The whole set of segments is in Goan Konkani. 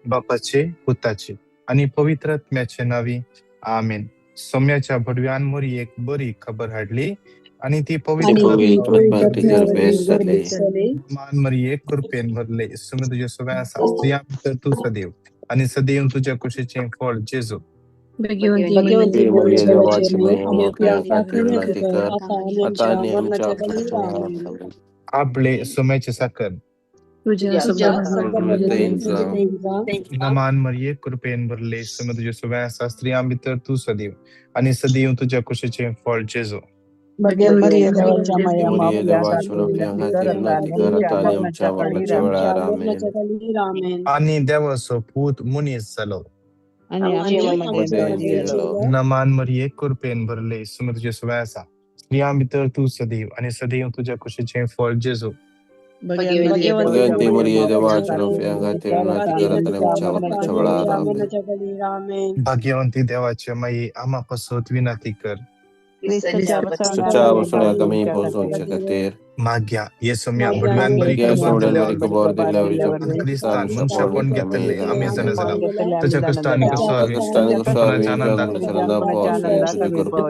बापाचे पुताचे आनी पवित्र आत्म्याचे नांवी आमेन. सोम्याच्या भडव्यान मोरयेक बरी खबर हाडली आनी ती ती पवित्र पवित्र आत्म्या आत्म्यान गर्भेस जाली. मान मरिये कृपेन भरले सुमे तुझ्या सगळ्या आसा स्त्रियां भितर तूं सदैव आनी सदैव तुज्या कुशीचें फळ जेजू. भगवंती मरिये देवाची माई, आमच्या खातीर विनंती कर आता आनी आमच्या मरणाच्या वेळार आमेन. आपले सोम्याचे साकर समृद्धींचा नमान मरिये कृपेन भरले सुमे तुझ्या सगळ्या आसा स्त्रियां भितर तूं सदैव आनी सदैव तुज्या कुशीचें फळ जेजू. मरिये देवाची आमच्या खातीर विनंती कर आता आनी आमच्या मरणाच्या वेळार आमेन. आनी देवाचो पूत मनीस जालो मदेन जियेलो. नमान मरिये कृपेन भरले सुमे तुझ्या सगळ्या आसा स्त्रियां भितर तूं सदैव आनी सदैव तुज्या कुशीचें फळ जेजू. भगवंती मरिये देवाची आमच्या खातीर विनंती कर आता आनी आमच्या मरणाच्या वेळार आमेन. भाग्यवंती देवाचे माई, आमा पासत विनंती कर. सच्चा वसण्याक आमी पोसोवचे खातीर माग्या येसोम्या भडव्यान बरी खबर दिल्ल्या खबर दिल्ल्या आनी क्रिस्तान मनशापण घेतले आमी जाणा जाला ताच्या कश्टांनी कसो कश्टांनी आपणाच्या आनंदात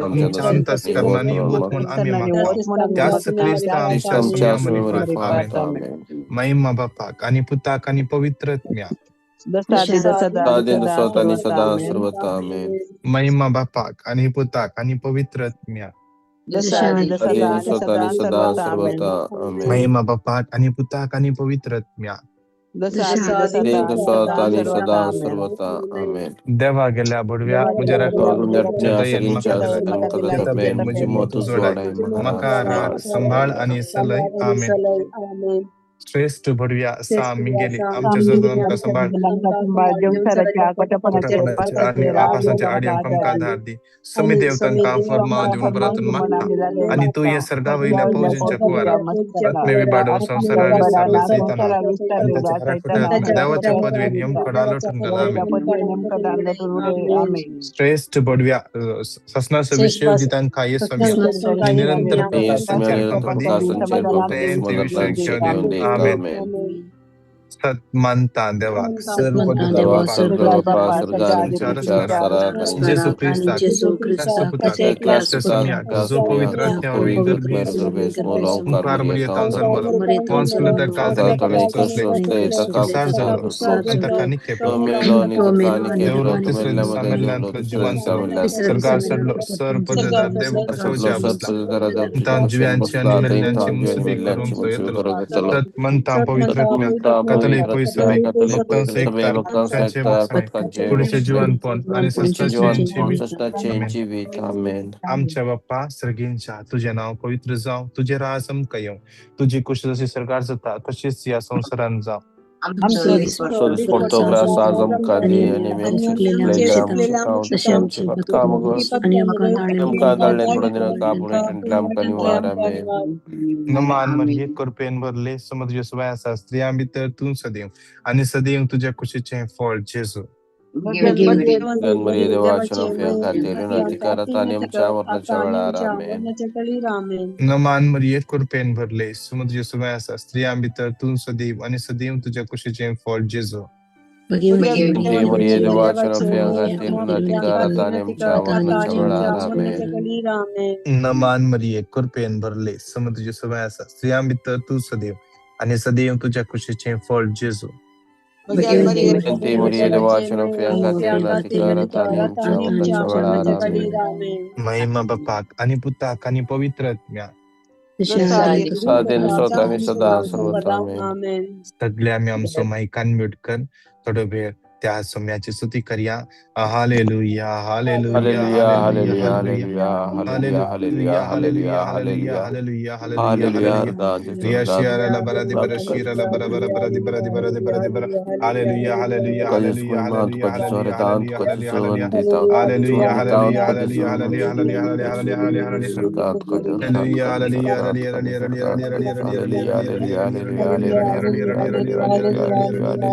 आमच्या अंतस्करणांनी वत म्हूण आमी मागता त्याच क्रिस्ता आमच्या सुम्या मरिफात आमेन. महिमा बापाक आनी पुताक आनी पवित्र आत्म्याक. आनी सदा सर्वता आमेन. महिमा बापाक आनी पुताक आनी पवित्र आत्म्याक. आनी सदा सर्वता आमेन. महिमा बापाक आनी पुताक आनी पवित्र आत्म्याक. आनी सदा सर्वता आमेन. देवा गेल्या भडव्या म्हज्या राखा दयेन म्हाका दिला म्हजी मत उजवाडाय म्हाका राख सांबाळ आनी सलय आमेन. श्रेष्ठ भडव्या सा मिंगेली आमच्या जोतान आमकां सांबाळ आनी आपासाच्या आडी आमकां आधार दी. समी देव तांकां फर्मा दिवन बरातून मागता आनी तूं हे सर्गा वयल्या पौजांच्या कुवारा आत्मे विबाडो संवसारा विसरला सैताना आनी ताच्या हराखोट्या देवाच्या पदवेन यमकड आलोटून घाला आमेन. श्रेष्ठ बडव्या ससनाचो विशय दी तांकां ये स्वामी निरंतर प्रकाश संचार विषय घेवन आमेन. सत मानता देवाक सर्व जेजू क्रिस्ताक जो पवित्र आत्म्या ओंकार मरिये तावन जल्मलो वंशकुलता काळजांनी क्रिस्त संवसार जालो आनी ताका निकेपलो देवलो तिसऱ्या दिसा मेल्ल्यांतलो जिवान जालो सरकार चडलो सर पददार देव कसोवच्या बसला तान जिव्यांची आनी मेल्ल्यांची मुसबी करूंक तो येतलो. तत मनता पवित्र आत्म्या कथोलीक पयसुले भक्तांचो एकचार तांचे बसणे कुडीचें जिवनपण आनी सस्ताचें जिवीत आमेन. आमच्या बाप्पा सर्गींच्या तुजें नांव पवित्र जावं, तुजें राज आमकां येवं, तुजी कुशी जशी सरकार जाता तशीच ह्या संवसारान जावं. दिसपडतो ग्रास आज आमकां दी आनी आमी आमचे चुकलेले आमचे आमचे पत्का आमकां धाडले थोडो दिनाका पूण हेतूंतल्यान आमकां निवार आमेन. नमान मरिये कृपेन भरले समज तुज्या आसा स्त्रियां भितर तूं सदैव आनी सदैव तुज्या कुशीचें फळ जेजू. मरिये देवाच्या आमच्या खातीर विनंती कर आता आनी आमच्या मरणाच्या वेळार आमेन. नमान मरिये कृपेन भरले समज तुज्या आसा स्त्रियां भितर तूं सदैव आनी सदैव तुज्या कुशीचें फळ जेजू. मरिये देवाच्या आमच्या खातीर विनंती कर आता आनी आमच्या मरणाच्या वेळार आमेन. नमान मरिये कृपेन भरले समज तुज्या आसा स्त्रियां भितर तूं सदैव आनी सदैव तुज्या कुशीचें फळ जेजू. मरिये देवाच्या आमच्या खातीर विनंती कर आता आनी आमच्या मरणाच्या वेळार आमेन. महिमा बापाक आनी पुताक आनी पवित्र आत्म्याक. आनी सदा सर्वता आमेन. सगळे आमी आमचो मायकान म्यूट कर थोडो वेळ त्या सोम्याची स्तुती करया. Hallelujah hallelujah hallelujah hallelujah hallelujah hallelujah hallelujah hallelujah hallelujah. Hallelujah शिरा बरा दि बरा शिरा बरा बरा बरा दि बरा दि बरा दि बरा दि बरा hallelujah hallelujah hallelujah hallelujah hallelujah hallelujah hallelujah hallelujah hallelujah hallelujah hallelujah hallelujah hallelujah hallelujah hallelujah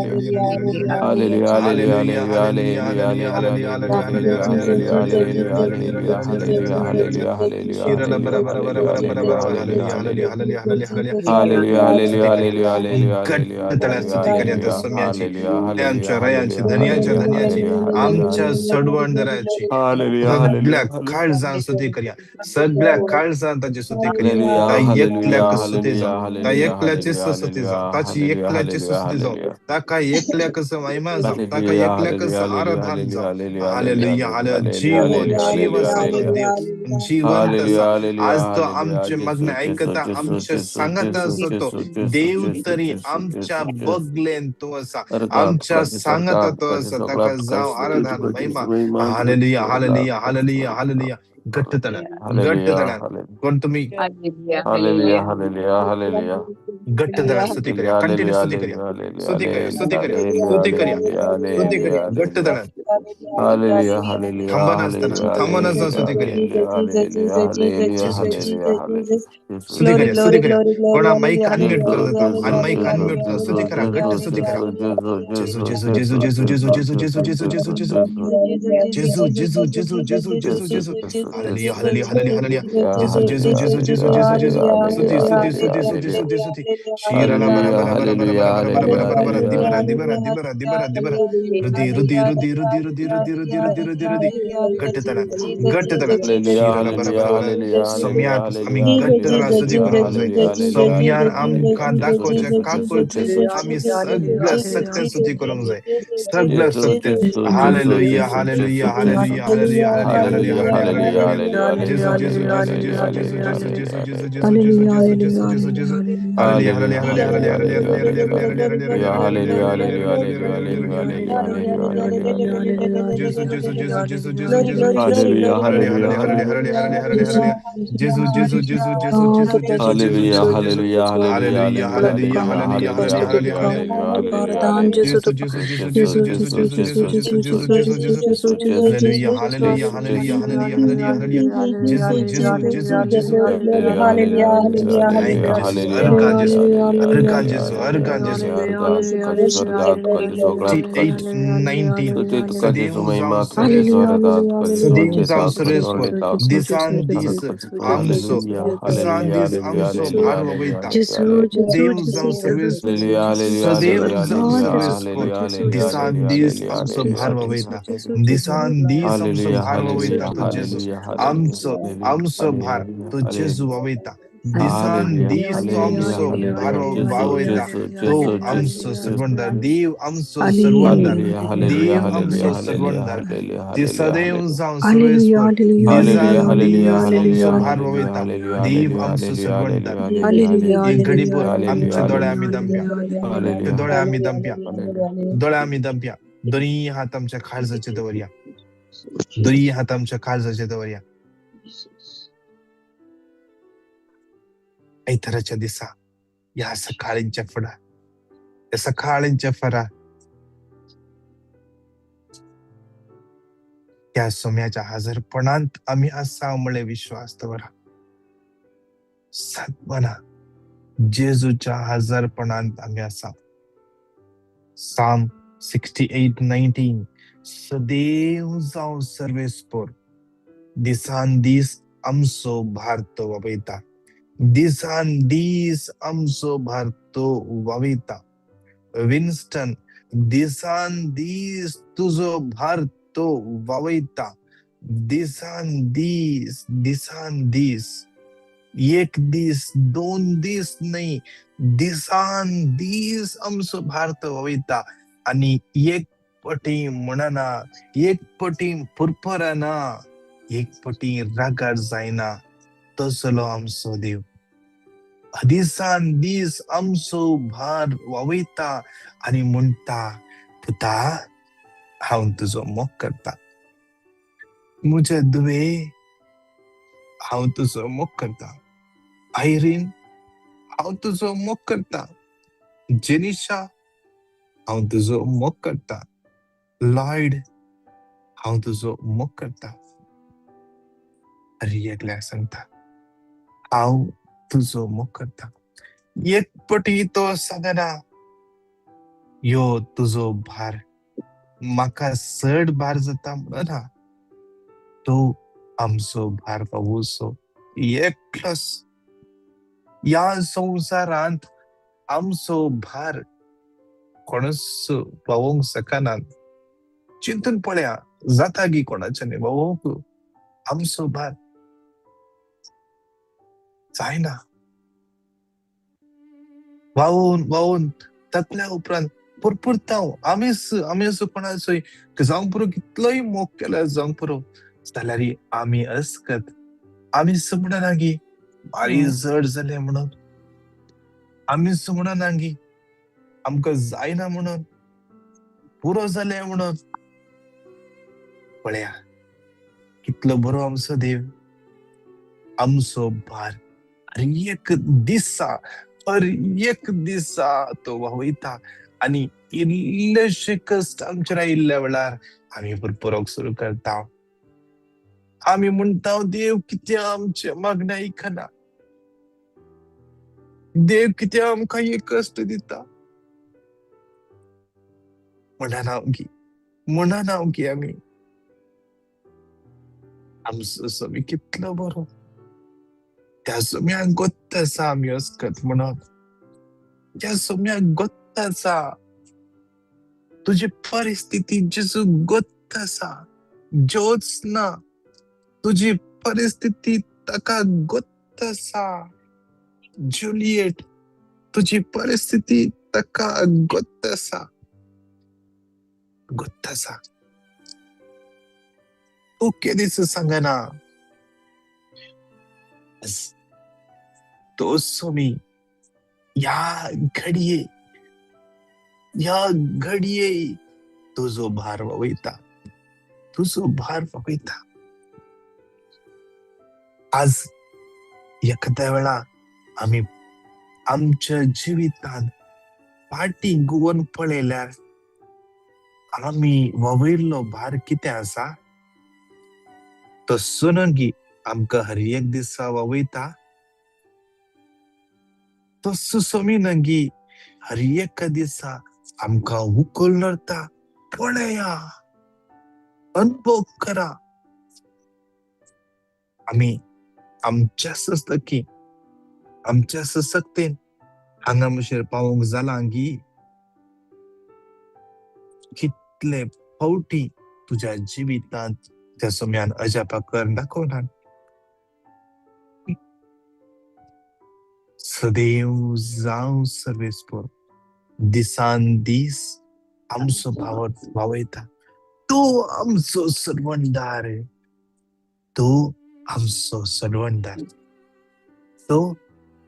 hallelujah. Hallelujah, hallelujah, hallelujah, hallelujah, hallelujah, hallelujah, hallelujah, hallelujah, hallelujah, hallelujah, hallelujah, hallelujah, hallelujah, hallelujah, hallelujah, hallelujah, hallelujah. hallelujah, hallelujah, Shirala bara hallelujah, bara bara hallelujah, bara bara hallelujah, bara hallelujah, hallelujah, hallelujah, hallelujah. hallelujah, hallelujah, hallelujah. Hallelujah, स्तुती hallelujah, करूया. hallelujah, hallelujah, घट्ट तळ्यात hallelujah, स्तुती करूया त्या hallelujah, सोम्याची, hallelujah, hallelujah, दयांच्या, रयांची, hallelujah, धन्याच्या, hallelujah, धन्याची, hallelujah, hallelujah, आमच्या hallelujah. सडवणदाराची Hallelujah, सगळ्या hallelujah, hallelujah. काळजान स्तुती करूया. सगळ्या काळजान ताची स्तुती करूया. Hallelujah, ता hallelujah, एकल्याक स्तुती जावं, hallelujah, ता hallelujah, एकल्याचीच hallelujah, स्तुती जावं, hallelujah, ताची hallelujah, एकल्याचीच hallelujah, स्तुती जावं, hallelujah. ताका एकल्याकच महिमा जावं, ताका Hallelujah, एकल्याकच hallelujah, hallelujah, आराधन hallelujah, जावं. hallelujah, hallelujah, hallelujah, hallelujah. hallelujah, जीव hallelujah, जीव hallelujah, आसा तो hallelujah. देव, जिवंत Hallelujah, आसा. hallelujah, आज तो hallelujah. आमचे मागणें Jesus, Jesus, आयकता, Jesus, आमचे Jesus, सांगाता Jesus, आसा तो Jesus, Jesus, देव Jesus, तरी Jesus, आमच्या Jesus, Jesus. बगलेन तो आसा, अर्थात आमच्या तुका सांगाता सरकार तो तुका आसा. सगळा ताका तुका जावं स्तुती आराधन तुका महिमा. महिमा तुका हालेलुया, सरकार हालेलुया, तुका हालेलुया, हालेलुया. घट्ट तळ्यात, घट्ट हालेलुया तळ्यात. हालेलुया कोण तुम्ही हालेलुया हालेलुया हालेलुया घट्ट तळ्यात स्तुती करूया. कंटिन्यू हालेलुया स्तुती करूया. हालेलुया स्तुती करूया, स्तुती करूया, हालेलुया स्तुती करूया, हालेलुया स्तुती हालेलुया करूया. घट्ट हालेलुया तळ्यात. हालेलुया हालेलुया थांबा नासतना, हालेलुया थांबा नासतना हालेलुया स्तुती करूया. हालेलुया हालेलुया जेजू, जेजू. हालेलुया हालेलुया स्तुती जेजू करूया, स्तुती करूया. कोणा माईक अनम्यूट जेजू करत जाता जेजू आणि माईक जेजू अनम्यूट करा. जेजू स्तुती करा, जेजू घट्ट स्तुती करा. जेजू जेजू, जेजू, जेजू जेजू, जेजू, जेजू जेजू, जेजू, जेजू जेजू, जेजू, जेजू जेजू, जेजू. जेजू जेजू, जेजू, जेजू, जेजू, जेजू, जेजू जेजू. जेजू हालेलुया, जेजू हालेलुया, हालेलुया, हालेलुया. हालेलुया जेजू, जेजू, हालेलुया जेजू, जेजू, हालेलुया जेजू, जेजू. हालेलुया स्तुती, स्तुती, हालेलुया स्तुती, स्तुती, हालेलुया स्तुती, स्तुती. शीराला बरा हालेलुया बरा बरा बरा हालेलुया बरा बरा बरा हालेलुया बरा बरा बरा. हालेलुया दिबरा दिबरा दिबरा दिबरा दिबरा. रुदी रुदी रुदी रुदी रुदी रुदी रुदी रुदी रुदी रुदी. घट्ट तळ्यात, घट्ट तळ्यात. हालेलुया शीराला बरा हालेलुया बरा बरा. हालेलुया हालेलुया सोम्याक आमी हालेलुया घट्ट हालेलुया तळ्यात स्तुती हालेलुया करूंक जाय. हालेलुया हालेलुया सोम्यान हालेलुया हालेलुया आमकां जेजू दाखोवचें जेजू जेजू काकुळटेक जेजू आमी सगळ्या सगळ्या स्तुती करूंक जाय. सगळ्या जेजू सत्य. जेजू जेजू हालेलुया, जेजू हालेलुया, जेजू जेजू हालेलुया, जेजू hallelujah, hallelujah, hallelujah, hallelujah hallelujah, hallelujah, hallelujah hallelujah. Hallelujah जेजू, हालेलुया जेजू, जेजू, हालेलुया जेजू, जेजू, हालेलुया जेजू, हालेलुया जेजू, जेजू, हालेलुया जेजू, जेजू, जेजू, जेजू, जेजू, जेजू. Hallelujah, hallelujah hallelujah, hallelujah hallelujah, hallelujah hallelujah, hallelujah hallelujah, hallelujah, hallelujah, hallelujah hallelujah, hallelujah hallelujah, hallelujah hallelujah, hallelujah, hallelujah hallelujah hallelujah hallelujah जेजू, जेजू, जेजू, जेजू, जेजू, जेजू. Hallelujah hallelujah, hallelujah hallelujah, hallelujah hallelujah, hallelujah, hallelujah, hallelujah. जेजू, जेजू, जेजू, जेजू, जेजू, जेजू, जेजू, Hallelujah, जेजू, जेजू. hallelujah, hallelujah, hallelujah, hallelujah, hallelujah, hallelujah, hallelujah, hallelujah, hallelujah, hallelujah, hallelujah. hallelujah, hallelujah, जेजू, जेजू, hallelujah. जेजू, Jesus, जेजू, जेजू, Jesus, जेजू, जेजू, Jesus, जेजू, Jesus, जेजू, जेजू, Jesus, जेजू. Jesus, Jesus, hallelujah, hallelujah, Jesus, hallelujah, Jesus. Hallelujah, hallelujah, hallelujah. जेजू, जेजू, जेजू, जेजू. Hallelujah, hallelujah, hallelujah, thank you hallelujah, Jesus. hallelujah, organ hallelujah, जेजू, hallelujah, अर्गान hallelujah, जेजू, hallelujah, अर्गान जेजू. hallelujah. अर्गात तुका स्वर्गात तुका सोगळात तुका 68:19. स्तुती तुका सदैव जेजू जावं महिमा तुका सर्वेस्पर, स्वरदात तुका जेजू सदैव जावं वंचेता तुका सर्वेस्पर. जोडणेता दिसान दीस आमचो, Hallelujah, दिसान hallelujah, दीस hallelujah, आमचो hallelujah, भार hallelujah, ववयता. hallelujah. देव जावं सर्वेस्पर, Hallelujah, hallelujah, सदैव hallelujah, जावं hallelujah, सर्वेस्पर. hallelujah, hallelujah, दिसान hallelujah, दीस hallelujah, आमचो hallelujah, भार hallelujah, ववयता, दिसान दीस आमचो hallelujah, भार ववयता hallelujah, तो जेजू. hallelujah, hallelujah, आमचो, आमचो भार hallelujah, तो जेजू hallelujah, ववयता. दिसान hallelujah, दीस तो hallelujah, आमचो भार hallelujah, Jesus, वावयता. Jesus, तो Jesus, Jesus, आमचो Jesus, सरवणदार, Jesus. देव आमचो सरवणदार, Hallelujah, hallelujah, देव hallelujah, आमचो hallelujah, सरवणदार. hallelujah, ते hallelujah, सदैव hallelujah. जावं सर्वेस्पर. Hallelujah, दिसान hallelujah, दीस आमचो hallelujah, भार hallelujah, ववयता, hallelujah, देव hallelujah, आमचो hallelujah, सरवणदार. hallelujah, hallelujah, एक घडीभर hallelujah, आमचे दोळे hallelujah, आमी धांपया, ते hallelujah, दोळे आमी धांपया, hallelujah. दोळे आमी धांपया. दोनी हात आमच्या काळजाचेर दवरया, दोनी हात आमच्या काळजाचेर दवरया. आयताराच्या दिसा ह्या सकाळींच्या फुडा, ह्या सकाळींच्या फरा त्या सोम्याच्या हजरपणांत आमी आसा म्हळ्ळे विश्वास दवरा. सदपणा जेजूच्या हजरपणांत आमी आसा. साम 68:19. सदैव जावं सर्वेस्पर, दिसान दीस आमचो भार तो वावयता, दिसान दीस आमचो भार तो वावयता. विन्स्टन, दिसान दीस तुजो भार तो वावयता. दिसान दीस, दिसान दीस, एक दीस दोन दीस न्हय, दिसान दीस आमचो भार तो वावयता. आनी एक पटी म्हणना, एक पटी पुरपुरना, एक पटी रागार जायना, तसलो आमचो देव. दिसान दीस आमचो भार वावयता आनी म्हणटा, पुता हांव तुजो मोग करता, म्हजे धुवे हांव तुजो मोग करता, आयरीन हांव तुजो मोग करता, जेनिशा हांव तुजो मोग करता, लॉयड हांव तुजो मोग करता. हर एकल्याक सांगता हांव तुजो मोग करता. एक पटी तो सांगना, यो तुजो भार म्हाका चड भार जाता म्हणना. तो आमचो भार पावोसो एकलोच ह्या संवसारांत आमचो भार कोणूच पावोवंक शकना. चिंतून पळया, जाता गी कोणाच्यानी पावोवंक आमचो भार? जायना. व्हांवून व्हांवून थकल्या उपरांत पुरपुरता. आमीच आमीच कोणाचोय जावंक पुरो, कितलोय मोग केल्यार जावंक पुरो, जाल्यार आमी अस्कत आमीच म्हणना गी भारी जड जालें म्हणून, आमीच म्हणना गी आमकां जायना म्हणून, पुरो जालें म्हणून. पळया कितलो बरो आमचो देव. आमचो भार हर एक दिसा, हर एक दिसा तो व्हांवयता आनी इल्लेशे कश्ट आमचेर आयिल्ल्या वेळार आमी पुरपुरोक सुरू करता. आमी म्हणटा, देव कित्याक आमचें मागणें आयकना, देव कित्याक आमकां हे कश्ट दिता म्हणना गी, म्हणना गी आमी. आमचो स्वामी कितलो बरो, त्या सोम्याक गोत्त आसा आमी अस्कत म्हणून, त्या सोम्याक गोत्त आसा तुजी परिस्थिती, जेजू गोत्त आसा. ज्योच ना तुजी परिस्थिती ताका गोत्त आसा. जुलियट, तुजी परिस्थिती ताका गोत्त आसा, गोत्त आसा. तूं केदीच सांगना, तो स्वामी ह्या घडये, ह्या घडये तुजो भार व्हांवयता, तुजो भार व्हांवयता. आज एखाद्या वेळा आमी आमच्या जिवितांत फाटीं घुंवून पळयल्यार आमी व्हांवयल्लो भार कितें आसा, तो सुनगी आमकां हर एक दिसा व्हांवयता. तो सुसमी नगी हर एक दिसा आमकां उखल व्हरता. पळया, अनुभव करा. आमी आमच्या सस्तकी आमच्या सशक्तेन हांगा मशेर पावोवंक जालां गी? कितले फावटी तुज्या जिवितांत त्या सोम्यान अजापा कर दाखोवना. सदैव जावं सर्वेस्पर दिसान दीस आमचो भाव भावयता. तो आमचो सर्वणदार, तो आमचो सर्वणदार, तो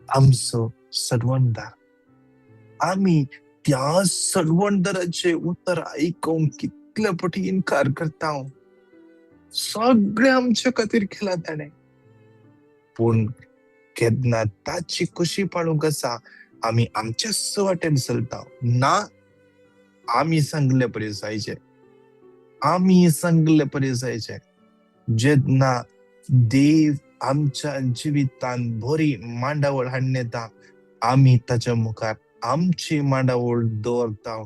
आमचो सर्वणदार. आमी त्या सर्वणदाराचे उतर आयकूंक कितले फावटी इनकार करता. सगळें आमचे खातीर केलां ताणें, पूण केन्ना ताची खुशी पाळूंक आसा आमी आमच्याच वाटेन चलता. ना आमी सांगले परी जायचे, आमी सांगले परी जायचे. जेन्ना देव आमच्या जिवितान बरी मांडावळ हाडून येता, आमी ताच्या मुखार आमची मांडावळ दवरता.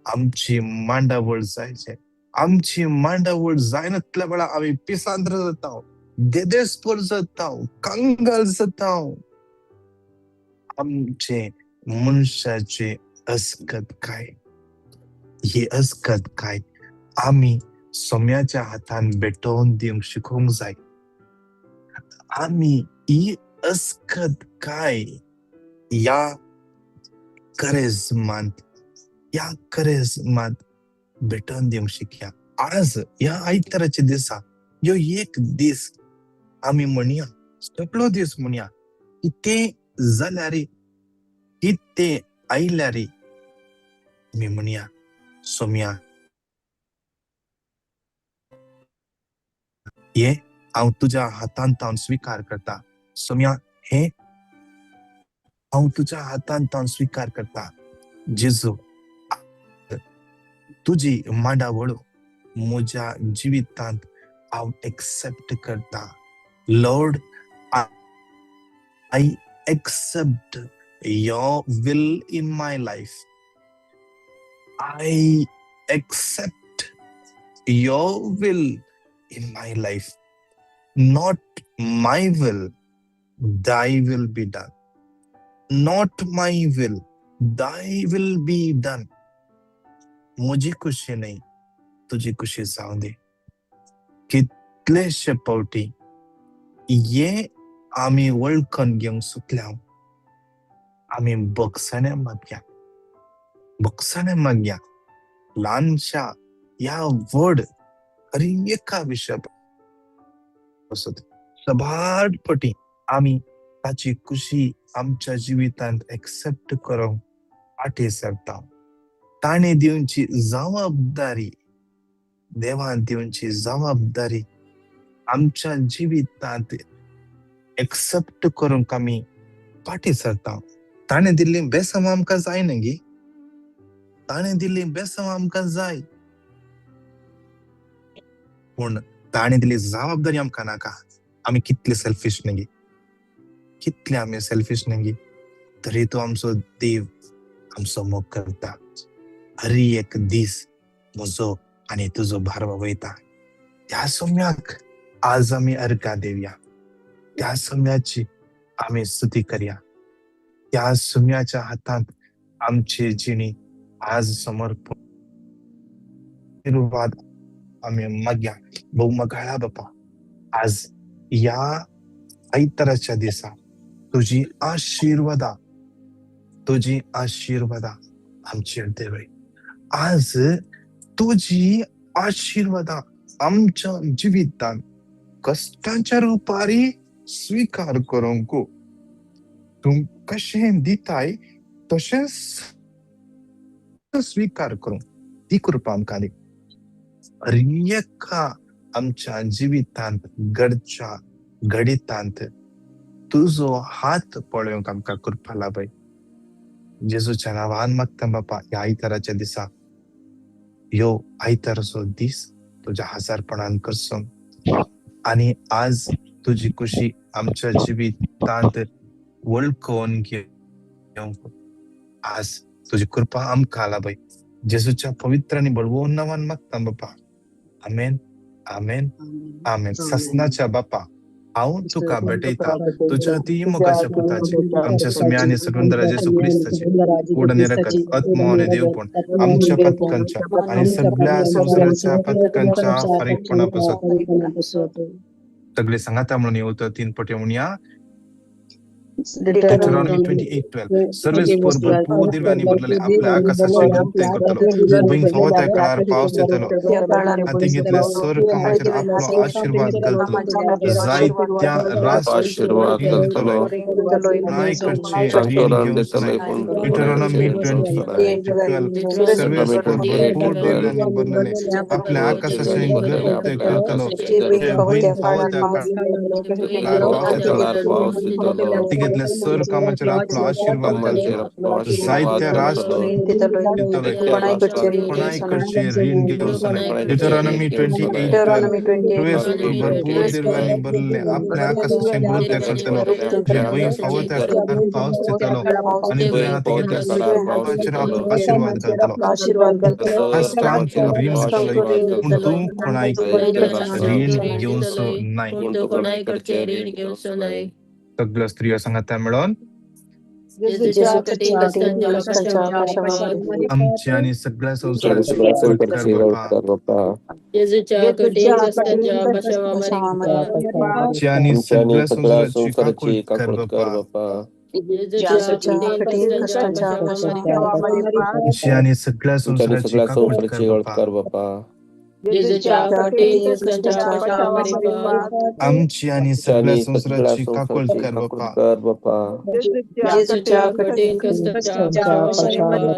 आमची मांडावळ जायचे, आमची मांडावळ जायनातल्या वेळार आमी पिसांत्र जाता, देदेस्पर जाता, कंगाल जाता. आमचे मनशाचे अस्कत काय, ही अस्कत काय आमी सोम्याच्या हातान भेटोवन दिवंक शिकोवंक जाय. आमी ही अस्कत काय ह्या करेजमांत, ह्या करेजमांत भेटोवन दिवंक शिकया. आज ह्या आयताराच्या दिसा ह्यो एक दीस आमी म्हणया, सगळो दीस म्हणया, कितें जाल्यार, कितें आयल्यार आमी म्हणया, सोम्या हें हांव तुज्या हातांत हांव स्विकार करता. सोम्या हें हांव तुज्या हातांत हांव स्विकार करता. जेजू, तुजी मांडावळ म्हज्या जिवितांत हांव एक्सेप्ट करता. Lord, I accept your will in my life. I accept Your will in my life, not my will, thy will be done. Not my will, thy will be done. म्हजी खुशी न्हय, तुजी खुशी जावं दी. कितलेशे फावटी हे आमी वळखून घेवंक चुकल्या. आमी भोगसणे मागया, भोगसणे मागया. ल्हानशा ह्या व्हड हर एका विशया पासत सबार पटी आमी ताची खुशी आमच्या जिवितांत एक्सेप्ट करूंक फाटीं सरता. ताणें दिवची जबाबदारी, देवान दिवची जबाबदारी आमच्या जिवितांत एक्सेप्ट करूंक आमी फाटीं सरता. ताणें दिल्ली बेसांव आमकां जाय न्ही गी, ताणें दिल्ली बेसांव आमकां जाय, पूण ताणें दिल्ली जबाबदारी आमकां नाका. आमी कितले सेल्फीश न्ही गी, कितले आमी सेल्फीश न्ही गी. तरी तो आमचो देव आमचो मोग करता. हर एक दीस म्हजो आनी तुजो भार वयता. त्या सोम्याक आज आमी अर्घां दिवया, त्या सोम्याची आमी स्तुती करया, त्या सुम्याच्या हातांत आमची जिणी आज समर्पण आशीर्वाद आमी मागया. भोव मगाळा बापा, आज ह्या आयताराच्या दिसा तुजी आशिर्वादा, तुजी आशिर्वादा आमचेर देवय. आज तुजी आशिर्वादा आमच्या जिवितांत कश्टांच्या रुपारी स्विकार करूंक तूं कशें दिताय तशेंच स्विकार करूंक ती कृपा आमकां दी. हर एका आमच्या जिवितांत घडच्या घडितांत तुजो हात पळोवंक आमकां कृपा लाभय. जेजूच्या नांवान मागता बापा, ह्या आयताराच्या दिसा ह्यो आयताराचो दीस तुज्या हजारपणान करचो आनी आज तुजी खुशी आमच्या जिवितांत वळखून घेवंक आज तुजी कृपा आमकां लाभय. जेजूच्या पवित्र आनी बळवंत नांवान मागता बापा, आमेन, आमेन, आमेन. ससनाच्या बापा, हांव तुका भेटयता तुज्या ती मोगाच्या पुताची, आमच्या सुम्या आनी सगुंदरा जेसू क्रिस्ताची कोड आनी रकत, आत्मो आनी देवपण आमच्या पथकांच्या आनी सगळ्या संवसाराच्या पथकांच्या फारीकपणा पासत. सगळे सांगाता म्हणून येवतो तीन पटे म्हणया. Deuteronomy 28:12. सर्वेस्पर भरपूर दिव्यांनी भरलेले आपल्या आकाशाचे घर करतलो, भंय फावो त्या काळार पावस येतलो, हाती घेतले सर कामाचेर आपलो आशीर्वाद घालतलो, जायत्या राष्ट्र आशीर्वाद घालतलो, कोणाय कडचे रीण घेवचो नाय. Deuteronomy 28:12. सर्वेस्पर भरपूर दिव्यांनी भरलेले आपल्या आकाशाचे घर उक्ते करतलो, भंय फावो त्या काळार पावस येतलो, हाती घेतले सर कामाचेर आपलो आशीर्वाद घालतलो, जायत्या राष्ट्र दितलो, कोणाय कडचे रीण घेवचो नाय. Deuteronomy 28:12. भरपूर दिव्यांनी भरलेले आपल्या आकाशाचे घर उक्ते करतलो, जे भंय फावो त्या काळार पावस येतलो आनी तुवें हाती घेतले सर कामाचेर आपलो आशीर्वाद घालतलो. राष्ट्रांक तूं रीण दितलोय, पूण तूं कोणाय रीण घेवचो नाय. पूण तूं कोणाय कडचें रीण घेवचो नाय. सगळ्यो स्त्रियो सांगाता मेळोन जेजूच्या कठीण कश्टांच्या पाशावारी आमची आनी सगळ्या संवसाराची काकूट कर बापा. जेजूच्या कठीण कश्टांच्या पाशावारी आमची आनी सगळ्या संवसाराची काकूट कर बापा. जेजूच्या कठीण कश्टांच्या पाशावारी आमची आनी सगळ्या संवसाराची काकूट कर बापा. जेजूच्या कठीण कश्टांच्या पाशावारी आमची आनी सगळ्या संवसाराची काकूट कर बापा. जेजूच्या कठीण कश्टांच्या पाशावारी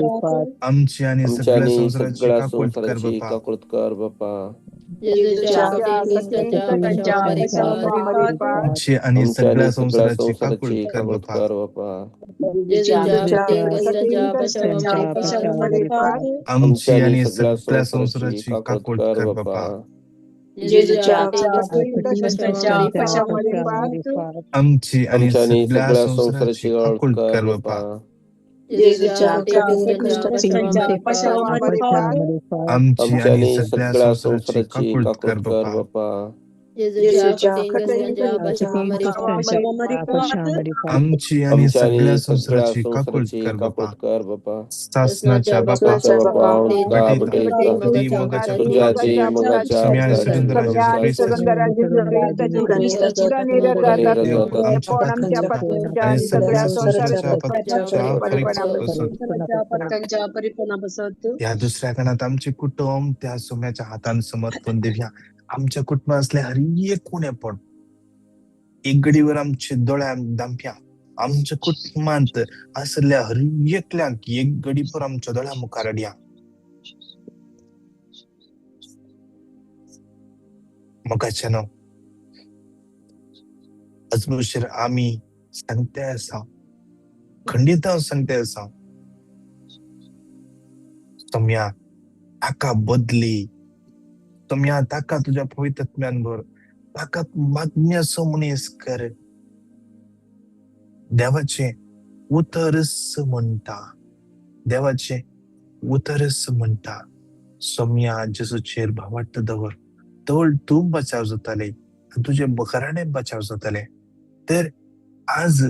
आमची आनी सगळ्या संवसाराची काकूट कर बापा. जेजूच्या कठीण कश्टांच्या पाशावारी आमची आनी सगळ्या संवसाराची काकूट कर बापा. जेजूच्या कठीण कश्टांच्या पाशावारी आमची आनी सगळ्या संवसाराची काकूट कर बापा. जेजूच्या कठीण कश्टांच्या पाशावारी आमची आनी सगळ्या संवसाराची काकूट कर बापा. जेजूच्या कठीण कश्टांच्या आमची आमच्या आनी आनी सगळ्या सगळ्या संवसाराची संवसाराची काकूट कर काकूट कर बापा. बापा. आमची आनी आमच्या सगळ्या आनी सगळ्या संवसाराची काकूट संवसाराची कर बापा. काकूट कर बापा. सासनाच्या बापा, सासनाच्या बापा, आमकां भेटयता भेटयता ती मोगाच्या तुज्या पुताची, ती मोगाच्या सुम्या आनी पुताची, सुरेंद्र जेजू क्रिस्ताची, देव आमच्या पातकांच्या आनी सगळ्या संवसाराच्या पातकांच्या परिपणापासून ह्या दुसऱ्या गणात आमचे कुटुंब त्या सोम्याच्या हातान समर्पण दिवया. आमच्या कुटुंबात असले हर एक उणेपण एक घडीवर आमचे दोळ्या दामप्या. आमच्या कुटुंबांत आसल्या हर एकल्याक एक घडीभर आमच्या दोळ्या मुखार हाडया. मोगाच्यानो, अजबशीर आमी सांगते आसा, खंडीत हांव सांगते आसा, सोम्या ताका बदली, सोम्या ताका तुज्या पवित्रत्म्यान भर, ताका मागण्याचो मनीस कर. देवाचें उतरच म्हणटा, देवाचें उतरच म्हणटा, सोम्या जेजूचेर भावार्थ दवर, तोल तूं बचाव जाताले आनी तुजें घराणें बचाव जातालें. तर आज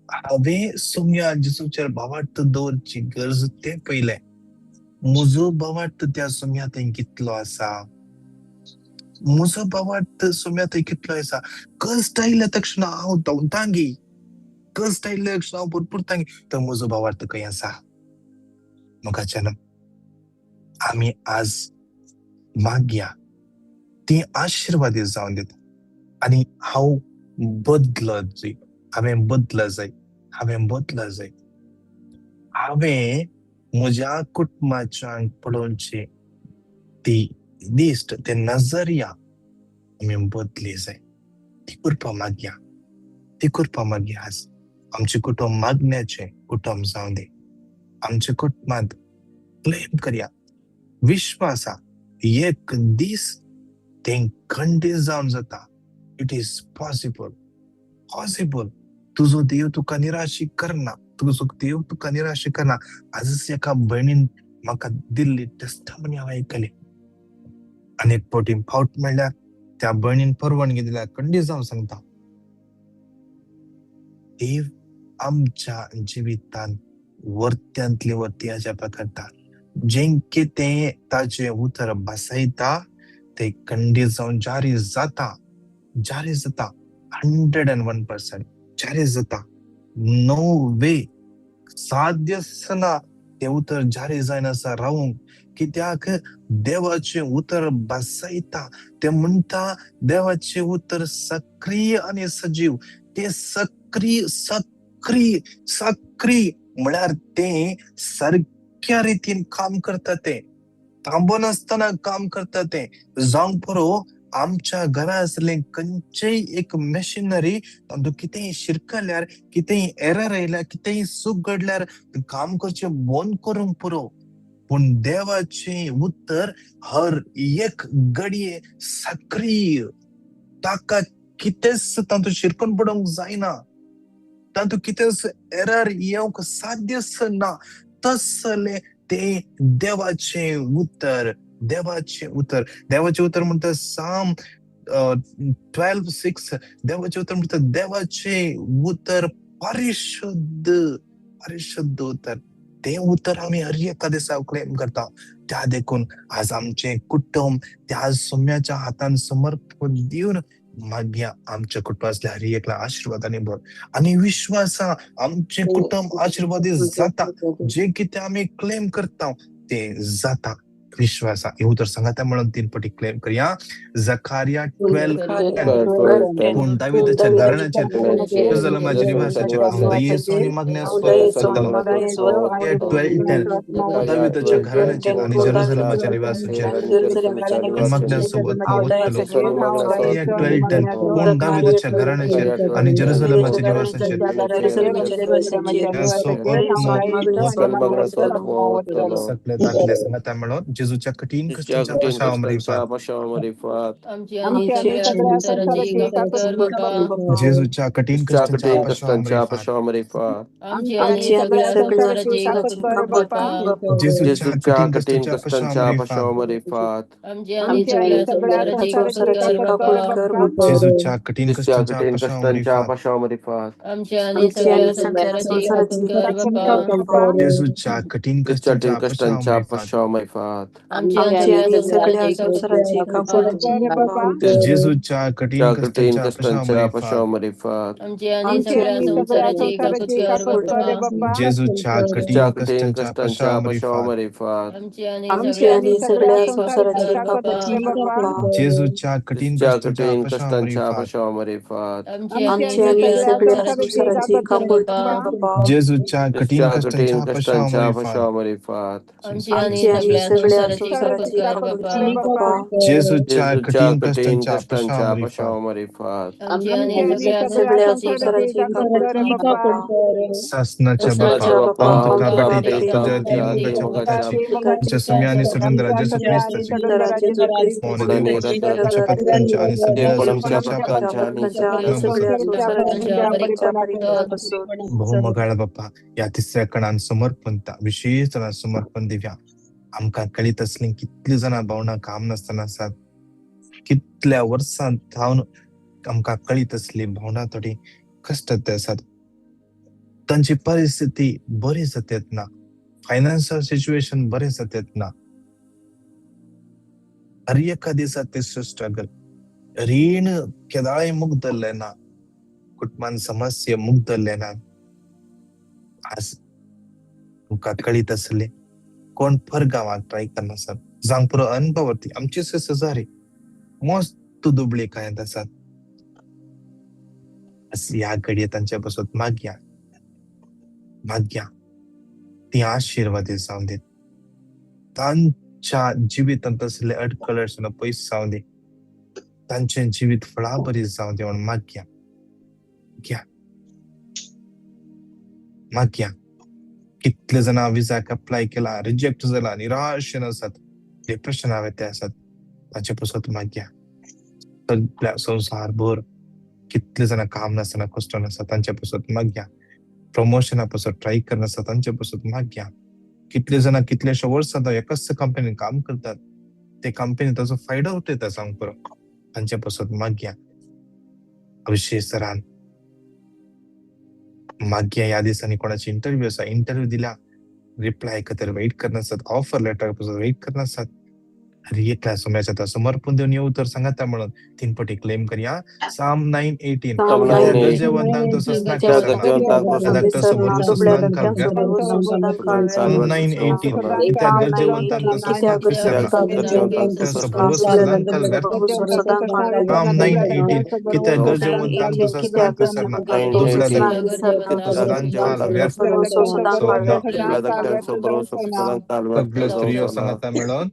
हांवें सोम्या जेजूचेर भावार्थ दवरची गरज तें पयलें. म्हजो भावार्थ त्या सोम्या थंय कितलो आसा, म्हजो भावार्थ सोम्या थंय कितलो आसा. कश्ट आयल्या तक्षणा हांव धांवतांगी, कश्ट आयल्या तक्षणा हांव पुरपुरतांगी, तर म्हजो भावार्थ खंय आसा? मोगाच्यान आमी आज मागया ती आशिर्वादी जावन दिता. आनी हांव बदलत जाय, हांवें बदल जाय, हांवें बदल जाय. हांवें म्हज्या कुटुंबाच्यान पळोवची ती दिश्ट, ते नजरिया आमी बदली जाय. ती कृपा मागया, ती कृपा मागया. आज आमचें कुटुंब मागण्याचें कुटुंब जावं दी. आमच्या कुटुंबांत क्लेम करया, विश्वासा एक दीस तें खंडीत जावन जाता. It is possible, possible. तुजो देव तुका निराशी करना, तुजो देव तुका निराशी करना. आजच एका भयणीन म्हाका दिल्ली टेस्टमनी हांवें आयकली. आनी एक फावटी फावट म्हणल्यार त्या भयणीन परवानगी दिल्या. खंडीत जावन सांगता, देव आमच्या जिवितान वर्त्यांतली वर्ती अजापां करता. जें कितें ताजें उतर बसयता ते खंडीत जावन जारी जाता, जारी जाता. 101% जारी जाता. नो वे, साध्यच ना तें उतर जारी जायनासतना रावूंक. कित्याक देवाचें उतर बसयता. तें म्हणटा देवाचें उतर सक्रीय आनी सजीव. तें सक्रीय सक्रीय सक्रीय म्हळ्यार तें सारक्या रितीन काम करता. तें थांबनासतना काम करता. तें जावंक पुरो आमच्या घरा आसलें खंयचेय एक मशिनरी तातूंत कितेंय शिरकल्यार, कितेंय एरर आयल्यार, कितेंय चूक घडल्यार काम करचें बंद करूंक पुरो. पूण देवाचें उतर हर एक घडये सक्रीय. ताका कितेंच तातूंत शिरकून पडोवंक जायना, तातूंत कितेंच एरर येवंक साध्यच ना. तसलें तें देवाचें उतर, देवाचें उतर. देवाचें उतर म्हणटा साम 12:6. देवाचें उतर म्हणटा देवाचें उतर परिशुद्ध, परिशुद्ध उतर. तें उतर आमी हर एका दिसा क्लेम करता. त्या देखून आज आमचें कुटुंब त्या सोम्याच्या हातान समर्पण दिवन मागया आमच्या कुटुंबांतल्या हर एकला आशिर्वादांनी भर. आनी विश्वासा आमचें कुटुंब आशिर्वादी जाता. जे कितें आमी क्लेम करता तें जाता. विश्वासा हे उतर सांगाता म्हणून तीन पटी क्लेम करया. जखारिया 12:10. पूण दाविदाच्या घराण्याचेर, जेरुसलेमाच्या निवासाचेर हांव दयेचो आनी मागण्याचो आत्मो घालतलो. 12:10. दाविदाच्या घराण्याचेर आनी जेरुसलेमाच्या निवासाचेर मागण्याचो आत्मो ओतलो. 12:10. पूण दाविदाच्या घराण्याचेर आनी जेरुसलेमाच्या निवासाचेर आत्मो ओतलो. सगळे दाखले सांगाता म्हणून जेजूच्या कठीण जेजूच्या कश्टांच्या कठीण पाशाव कश्टांच्या मारिफात पाशाव मारिफात आमची आणि आमची आणि सगळ्या सगळ्या संसाराची संसाराची काकूत कर काकूत कर बाप्पा. बाप्पा. जेजूच्या कठीण जेजूच्या कश्टांच्या कठीण पाशाव कश्टांच्या मारिफात पाशाव मारिफात आमची आणि आमची आणि सगळ्या सगळ्या संसाराची संसाराची काकूत कर काकूत बाप्पा. कर बाप्पा. जेजूच्या जेजूच्या कठीण कठीण कश्टांच्या पाशाव कश्टांच्या मारिफात पाशाव मारिफात आमची आणि आमची आणि सगळ्या सगळ्या संसाराची काकूत संसाराची कर काकूत बाप्पा. कर संसाराची काकूत बाप्पा. कर बाप्पा. जेजूच्या कठीण जेजूच्या कश्टांच्या कठीण पाशाव कश्टांच्या मारिफात पाशाव मारिफात आमची आणि आमची सगळ्या आणि सगळ्या संसाराची संसाराची काकूत कर काकूत बाप्पा. कर बाप्पा. जेजूच्या कठीण जेजूच्या कश्टांच्या कठीण पाशाव कश्टांच्या मारिफात पाशाव मारिफात आमची आमची आणि आणि सगळ्या सगळ्या संसाराची संसाराची काकूत काकूत कर बाप्पा. कर बाप्पा. जेजूच्या कठीण कठीण कश्टांच्या पाशाव कश्टांच्या मारिफात पाशाव मारिफात आमची आणि आमची सगळ्या आणि सगळ्या संसाराची काकूत संसाराची कर काकूत बाप्पा. कर बाप्पा. जेजूच्या जेजूच्या कठीण कठीण कश्टांच्या कश्टांच्या पाशाव पाशाव मारिफात मारिफात आमची आणि आमची सगळ्या आणि सगळ्या संसाराची काकूत संसाराची कर काकूत बाप्पा. कर बाप्पा. जेजूच्या कठीण जेजूच्या कश्टांच्या कठीण पाशाव कश्टांच्या मारिफात पाशाव मारिफात आमची आणि आमची आणि सगळ्या सगळ्या संसाराची संसाराची काकूत कर काकूत बाप्पा. कर बाप्पा. जेजूच्या कठीण जेजूच्या कठीण कश्टांच्या पाशाव कश्टांच्या मारिफात पाशाव मारिफात आमची आणि आमची आणि सगळ्या सगळ्या संसाराची काकूत संसाराची कर काकूत बाप्पा. कर बाप्पा. जेजूच्या जेजूच्या कठीण कठीण कश्टांच्या पाशाव कश्टांच्या मारिफात पाशाव मारिफात आमची आमची आणि आणि सगळ्या सगळ्या सगळ्या संसाराची संसाराची काकूत संसाराची कर काकूत काकूत कर बाप्पा. कर बाप्पा. बाप्पा. सासनाच्या सासनाच्या बापा बापा हांव सासनाच्या तुका बापा हांव तुका भेटयता भेटयता तुज्या तुज्या अती अति मोगाच्या मोगाच्या पुताची पुताची तुमच्या सुम्या आणि सोडून जेजू आमच्या आणि ख्रिस्ताची सगळ्या सुंदरा जेजू मोने ख्रिस्ताची देव मोने आमच्या पत्कांच्या आणि सगळ्या देवपण आमच्या संसाराच्या पथकांच्या आणि पथकांच्या आणि सगळ्या संसाराच्या परिपणापासून. बहुमगाळ बाप्पा ह्या तिसऱ्या कणान समर्पण विशेष जाणां समर्पण दिवया. आमकां कळीत आसली कितली जाणां भावणां काम नासतना आसात, कितल्या वर्सां थावन आमकां कळीत आसली भावणां थोडी कश्टांत आसात, तांची परिस्थिती बरी जातात ना, फायनान्शियल सिच्युएशन बरें जातात ना, हर एका दिसा ते स्ट्रगल, रीण केदाळय मुक्त ना, कुटुंबान समस्या मुक्त ना. आज तुमकां कळीत आसले कोण पर गांवांत ट्राय करना जावंक पुरो अनुभवती आमची शेजारी मस्त दुबळी कांयत आसात. ह्या घडये तांच्या पासत मागया मागया ती आशिर्वादी जावं दी, तांच्या जिवितांत आसले अडकळ पयस जावं दी, तांचें जिवीत फळाबरी जावं दी म्हणून मागया घ्या मागया. कितले जाणां विजाक अप्लाय केला, रिजेक्ट जाला, निराशेन आसात, डिप्रेशना ते आसात, ताचे पासत मागया. सगळ्या संवसार भर कितले जाणां काम नासतना कश्ट नासता तांचे पासत मागया. प्रमोशना पासत ट्राय करनासता तांचे पासत मागया. कितले जाणां कितलेशे वर्सां एकाच कंपनीन काम करतात, ते कंपनी ताचो फायदो उठयता सांग पुरो, तांचे पासत मागया. विशेष तरान मागया. ह्या दिसांनी कोणाची इंटरव्यू आसा, इंटरव्यू दिल्या, रिप्लाय खातीर वेट करनासतात, ऑफर लेटर पासून वेट करनासतात. हर एकल्या सोम्याच्या समर्पण दिवन येऊ तर सांगता म्हणून 3 पटी क्लेम करया. साम 9:18 गरजेवंतांक तो ससनाक साम 9:18 कित्याक गरजेवंतांक तो ससनाक विसरना, साम 9:18 कित्याक गरजेवंतांक तो ससनाक विसरना, दुबळ्या सदांकाल व्यर्थ सगळ्यो स्त्रियो सांगता मेळोन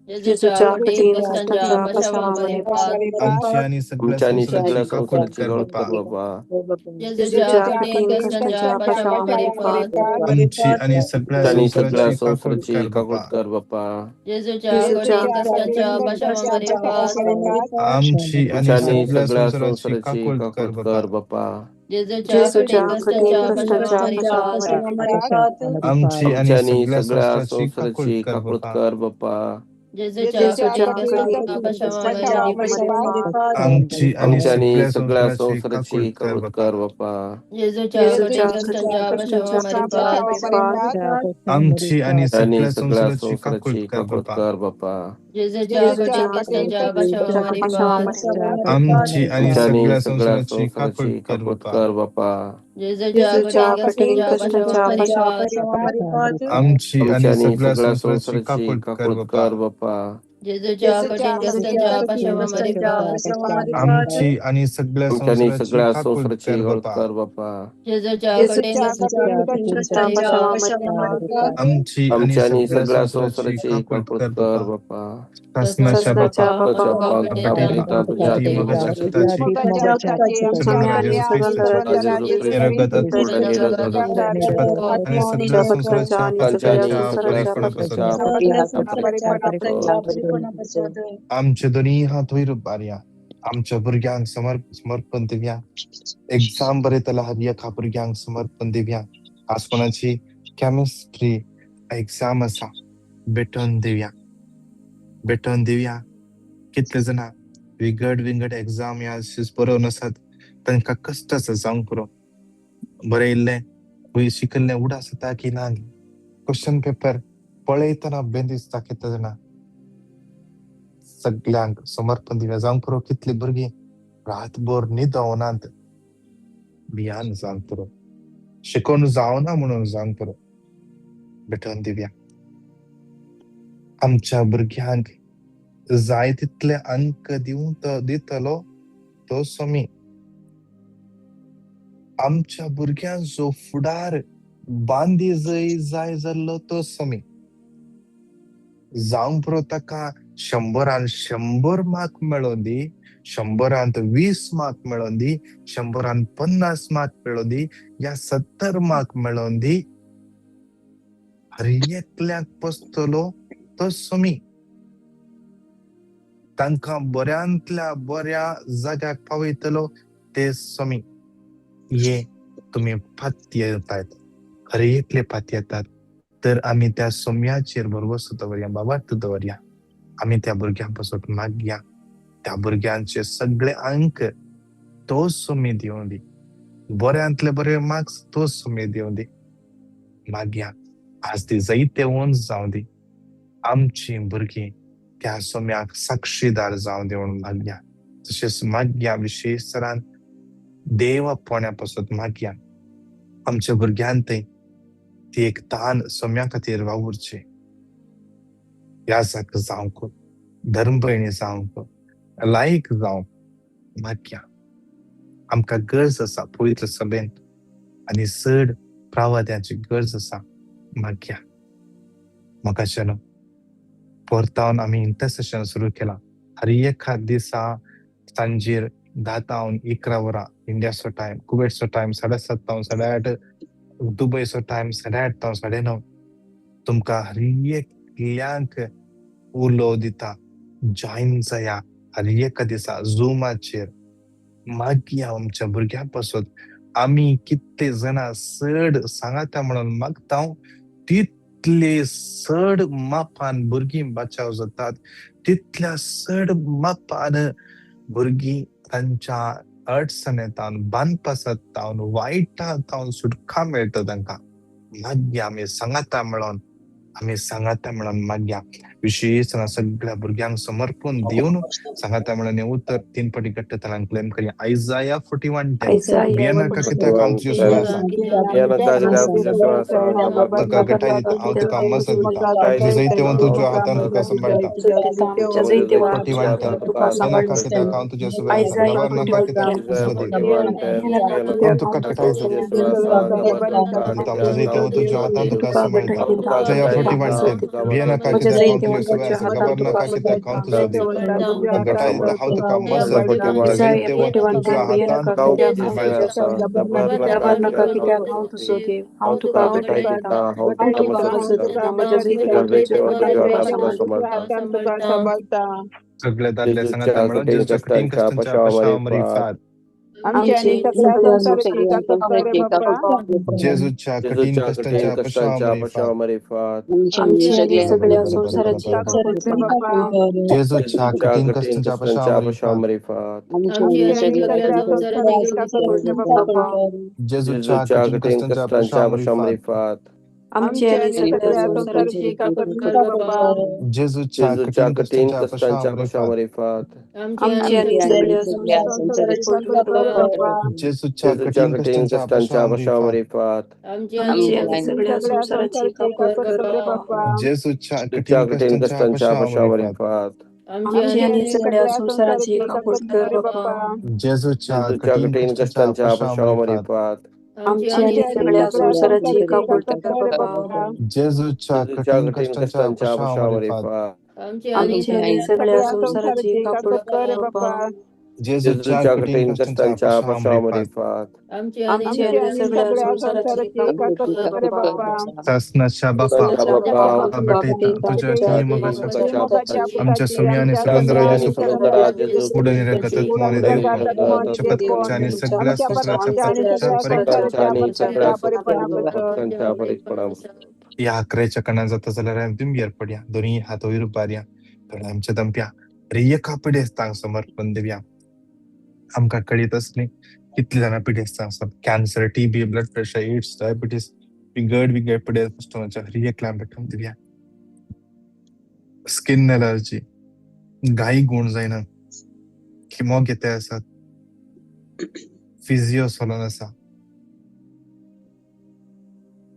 जेजूच्या कठीण कश्टांच्या पाशावामारिफात आमची आणि सगळ्या आमच्या आणि संसाराची सगळ्या काकूत संसाराची कर काकूत बाप्पा. कर बाप्पा. जेजूच्या कठीण कश्टांच्या पाशावामारिफात आमची आणि सगळ्या आमच्या आणि सगळ्या संसाराची काकूत संसाराची कर काकूत बाप्पा. कर बाप्पा. जेजूच्या कठीण कश्टांच्या पाशावामारिफात आमची आणि आमच्या आणि सगळ्या सगळ्या संसाराची संसाराची काकूत कर काकूत बाप्पा. कर बाप्पा. जेजूच्या जेजूच्या कठीण कठीण कश्टांच्या कश्टांच्या पाशावामारिफात पाशावामारिफात आमची आणि आमच्या आणि सगळ्या सगळ्या संसाराची काकूत संसाराची कर काकूत बाप्पा. कर बाप्पा. जेजूच्या जेजूच्या कठीण कठीण कश्टांच्या कश्टांच्या पाशावामारिफात पाशावामारिफात आमची आणि आमच्या आणि सगळ्या सगळ्या संसाराची संसाराची काकूत कर काकूत बाप्पा. कर बाप्पा. जेजूच्या जेजूच्या कठीण कठीण कश्टांच्या कश्टांच्या पाशावामारिफात पाशावामारिफात आमची आणि आमच्या आणि सगळ्या सगळ्या संसाराची काकूत संसाराची कर काकूत बाप्पा. कर बाप्पा. जेजूच्या जेजूच्या कठीण कठीण कश्टांच्या कश्टांच्या पाशावामारिफात पाशावामारिफात आमची आणि आमच्या आणि सगळ्या सगळ्या संसाराची काकूत संसाराची कर काकूत बाप्पा. कर बाप्पा. जेजूच्या जेजूच्या कठीण कठीण कश्टांच्या कश्टांच्या पाशावामारिफात पाशावामारिफात आमची आमच्या आणि आणि सगळ्या सगळ्या संसाराची संसाराची काकूत कर काकूत बाप्पा. कर बाप्पा. जेजूच्या कठीण कश्टांच्या पाशावामारिफात आमची आणि सगळ्या आमच्या आणि संसाराची सगळ्या काकूट संसाराची कर काकूट बापा. कर बापा. जेजूच्या कठीण कश्टांच्या पाशावामारिफात आमची आणि आमच्या आणि सगळ्या सगळ्या संसाराची संसाराची काकूट काकूट कर कर बापा. बापा. सासनाच्या बापा, तुझ्या तुझ्या अति मोगाच्या रक्ताची, सगळ्या जेजू ख्रिस्ताची, निरगत शपथ आणि सगळ्या संसाराच्या पापाच्या परिपूर्णपासून आमचे दोन्ही हात वयर उबारया. आमच्या भुरग्यांक समर्पण दिवया. एग्जाम बरयतल्या हर एका भुरग्यांक समर्पण दिवया. आज कोणाची केमिस्ट्री एग्जाम आसा, भेटोवन दिवया, भेटोवन दिवया. कितले जाणां विंगड विंगड एग्जाम ह्या बरोवन आसात, तांकां कश्ट आसा जावंक पुरो. बरयल्लें शिकल्लें उडास जाता की ना. क्वेश्चन पेपर पळयतना बेन दिसता कितले जाणां. सगल्यांक समर्पण दिवया. जावंक पुरो कितलीं भुरगीं रातभर न्हिदोनात, भियान जावंक पुरो, शिकोवन जावना म्हणून जावंक पुरो. भेटोवन दिवया. आमच्या भुरग्यांक जाय तितले अंक दिवं दितलो तो स्वामी. आमच्या भुरग्यांचो फुडार बांदी जंय जाय जाल्लो तो स्वामी. जावंक पुरो ताका 100 100 मार्क मेळोन दी, 100 20 मार्क मेळोन दी, 100 50 मार्क मेळोन दी, या 70 मार्क मेळोन दी. हर एकल्याक पोसतलो तो स्वामी. तांकां बऱ्यांतल्या बऱ्या जाग्याक पावयतलो ते स्वामी. ये तुमी पातयेतात, हर एकले पातयेतात, तर आमी त्या सोम्याचेर भरवसो दवरया, बाबा दवरया. आमी त्या भुरग्यां पासून मागया, त्या भुरग्यांचे सगळे अंक तो सोमी दिवं दी, बऱ्यांतले बरे मार्क्स तो सोमी दिवं दी. मागया आज ती जैतेवंत जावं दी, आमची भुरगीं त्या सोम्याक साक्षीदार जावं दी म्हणून मागया. तशेंच मागया विशेश तरान देवा पोण्या पासून मागया आमच्या भुरग्यान थंय ती एक तान सोम्या खातीर वावुरची, याजक जावंक, धर्मभयणी जावंक, लायक जावंक. मागया आमकां गरज आसा पवित्र सभेन आनी चड प्रावद्यांची गरज आसा. मागया म्हाका परतावन आमी इंटरसेशन सुरू केलां. हर एका दिसा सांजेर 10 तावन 11 वरां इंडियाचो टायम, कुवेटचो टायम 7:30 तावन 8:30, दुबयचो टायम 8:30 तावन 9:30. तुमकां हर एकल्यांक उलो दिता, जॉयन जाया हर एका दिसा झुमाचेर. मागया आमच्या भुरग्यां पासून आमी कितले जाणां चड सांगाता म्हणून मागता, तितले चड मापान भुरगीं बचाव जातात, तितल्या चड मापान भुरगीं तांच्या अडचणेंतावन, बांदपासांत तावन, वायटा तावन सुटका मेळटा तांकां. मागया आमी सांगाता म्हणून, आमी सांगाता म्हणून मागया. विशेश सगळ्या भुरग्यांक समर्पण दिवन सांगाता म्हणून हें उतर 3 पटी घट्ट तरान क्लेम करया. आयजाया 41:10. भियेनाका कित्याक हांव तुजे सुद्दां आसा, तुका घटाय दिता, हांव तुका मजत दिता, तुजें जैतवंत तुज्या हातान तुका सांबाळटा. 41:10. भियेनाका कित्याक हांव तुजे सुद्दां आसा, घाबरनाका कित्याक तुजो देव, हांव तुका घटाय दिता, तुजें जैतवंत तुज्या हातान तुका सांबाळटा. आयजाया 41:10. भियेनाका कित्याक हांव तुजे सुद्दां आसा, घाबरनाका कित्याक हांव तुजो देव, तुका घटाय दिता, हांव तुका मजत दिता, तुजें जैतवंत तुज्या हातान सांबाळटा. सगळे दादले सांगाता म्हणून जेजूच्या कठीण कश्टांच्या पाशावामारिफात, जेजूच्या कठीण कश्टांच्या पाशावामारिफात, जेजूच्या कठीण कश्टांच्या पाशावामारिफात, जेजूच्या कठीण कश्टांच्या पाशावामारिफात, आमची आनी सगळ्या संवसाराची काकूट कर बापा. जेजूच्या जेजूच्या कठीण कठीण कश्टांच्या कश्टांच्या पाशावर पाशावरीफात. आमची आनी सगळ्या संवसाराची काकूट कर बापा. जेजूच्या जेजूच्या कठीण कठीण कश्टांच्या कश्टांच्या पाशावर पाशावरीफात. आमची आनी सगळ्या संवसाराची काकूट कर बापा. जेजूच्या जेजूच्या कठीण कठीण कश्टांच्या कश्टांच्या पाशावर पाशावरीफात. आमची आनी सगळ्या संवसाराची काकूट कर बापा. जेजूच्या जेजूच्या कठीण कठीण कश्टांच्या कश्टांच्या पाशावर पाशावरीफात. आमची आनी सगळ्या संवसाराची काकूट कर बापा. जेजूच्या जेजूच्या कठीण कठीण कश्टांच्या कश्टांच्या पाशावर पाशावरीफात. आमची आनी सगळ्या संवसाराची काकूट कर बापा. जेजूच्या जेजूच्या कठीण कठीण कश्टांच्या कश्टांच्या पाशावर पाशावरीफात. आमची आनी सगळ्या संवसाराची काकूट कर बापा. सासनाच्या बापा सासनाच्या बापा, तुका भेटयता तुज्या तुझ्या मोगाच्या मोगाच्या आमच्या सुम्या आनी आमच्या सुगंधराज सुम्या आनी जेजू सुगंधराज जेजू उडून रगतत मोने उडून देव रगतत चपतच्या आणि सगळ्या संवसाराच्या पक्षाच्या पक्षांच्या आणि सगळ्या परीक्षा पक्षांच्या परीक्षणावर. या आकरेच्या कणा जाता जाल्यार आमी पडया दोन्ही हात वयर उबारया थोड्या आमच्या दमप्या एका पिडेस्तांक समर्पण दिवया. आमकां कळीत आसली कितली जाणां पिडेस्तां आसात, cancer, TB, blood pressure, AIDS, diabetes, विंगड विंगड पिडेस्तांच्या हर एकल्याक भेटोवन दिवया. स्किन एलर्जी, घाई गुण जायना, किमो घेते आसात, फिजियो सोलोन आसा,